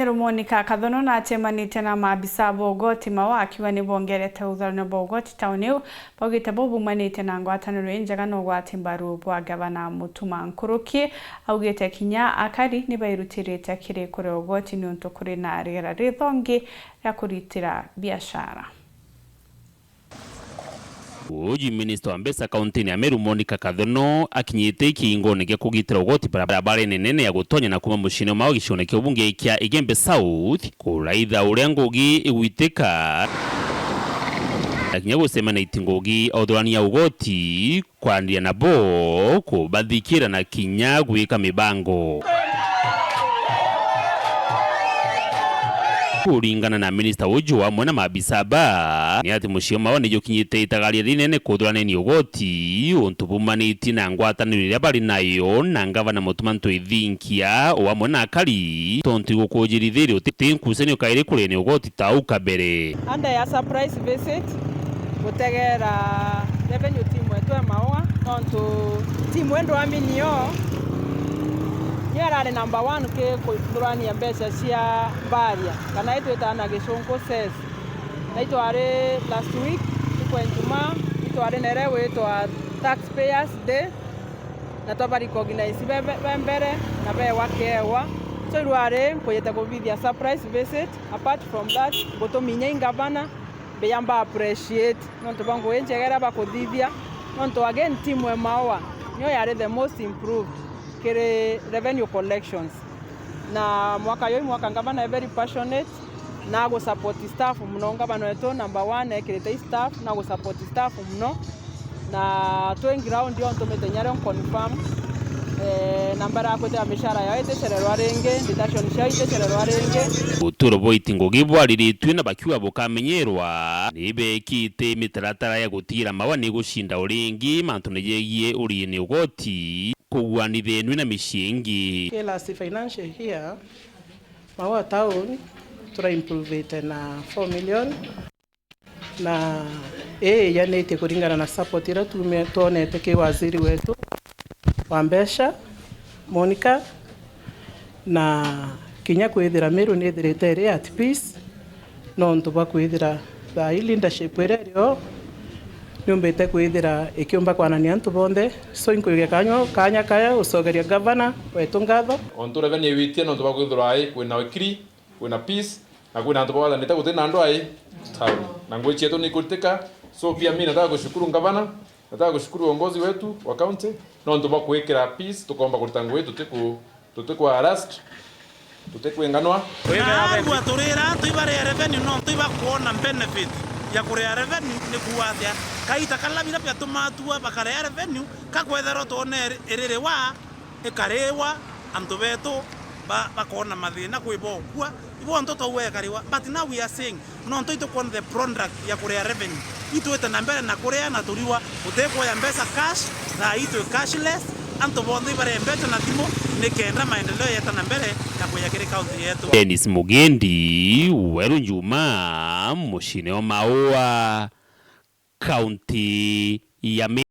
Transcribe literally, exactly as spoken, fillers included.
Meru Monica Kathono nacemanite na maabisa ba ugoti Maua akiuga ni bongerete utharania bwa ugoti tauni iu, baugite buu bumanite na ngwataniro injega na ugwati mbaru bwa ngavana Mutuma Nkuruki. Augite kinya akari ni bairutirite kiri kuria ugoti niuntu kuri na rigera rithongi ria kuritira biashara. Uju minista wa mbeca kauntini ya Meru Monica Kathono akinyite kiingone gia kugitira ugoti barabarene nene ya gutonya na kuma muciine mao gicione kia ubunge kia Igembe South kuraitha uria ngugi igwitika na kinya gucemania iti ngugi authurania ugoti kwarandiria nabo kubathikira na kinya gwika mibango. Kuringana na minista uju amwe na maabisa ba, ni ati mucii mao ni jukinyite itagaria rinene kuthuraneni ugoti, untu bumanitie na ngwataniro iria bari nayo na ngavana Mutuma Ntwithinkia, o amwe na akari, tontu igukujirithiria uti nkucanio kairi kuriene ugoti ta au kabere. Under ya surprise visit, gutegera revenue team yetu ya Maua, nontu team ii ndwamini yo, niyo irari number one ki kuthurania mbeca cia mbaria, kana itwitaga na gicunku cess. Na itwari last week, siku ya Ijumaa, itwari na iria igwitwa Taxpayers Day, na twaba recognize be, be, be mbere, na bewa kewa. So irwari nkujite kubithia surprise visit. Apart from that, ngutuminya i ngavana, mbiyamba appreciate nontu bwa ngugi njega iria bakuthithia, nontu again team e Maua niyo yari the most improved kiri revenue collections. Na mwaka juu i mwaka ngavana e very passionate na agu support staff muno. Ngavana wetu number one ekirite i staff na agu support staff muno. Na twi ground yo ntumite inya rio confirm, eh, na mbara ya kwithira mishara yao iticererwa ringi, deduction ciao iticererwa ringi. Uturo bwa iti ngugi bwariritue na bakiuga bukamenyerwa, ni bekite mitaratara ya gutigira Maua ni gucinda uringi mantune jegie uriini ugoti, kuguanithenue na micii ingi. Ki last financial year, Maua town tura improvite na four million. Na ii ijanitie kuringana na support iria tume-, twonete ki waziri wetu wa mbeca, Monica, na kinya kwithira Meru nithirite iri at peace, nontu bwa kwithira thaa ii leadership iria irio niumbite kwithira ikiumba kwanania antu bonthe. So, inkujukia kanya, kanya kaya gucokeria gavana wetu ngatho. Ontu revenue iwitie nontu bwa kwithirwa ai kwina ukiri, kwina peace, na kwina antu bawathanite guti na andu ai town. Na ngugi cietu ni ikuritika. So pia mi nataka kushukuru ngavana, nataka kushukuru uongozi wetu wa county, nontu bwa kwikira peace, tukomba kurita ngugi tutiku-, tutikwa harassed, tutikwenganwa. Naarua turira antu ibaria revenue, nontu ibakwona benefit ya kuria revenue ni kuuga atia? Kaita kala bira biatumatua bakaria revenue, kakwetherwa twone iri-, iririwa ikariwa, antu betu ba-, bakoona mathina kwi bokua, ibo nto twauga ikariwa. But now we are saying, nontu itukwona the product ya kuria revenue, itwite na mbere na kuria na turiwa, utikwoya mbeca cash, thaa ii twi cashless, antu bonthe ibaria mbeca na thimu, nikenda maendeleo yeta na mbere na kuja kiri county yetu. Dennis Mugendi, Weru Njuma, muciine o Maua, county ya Mi-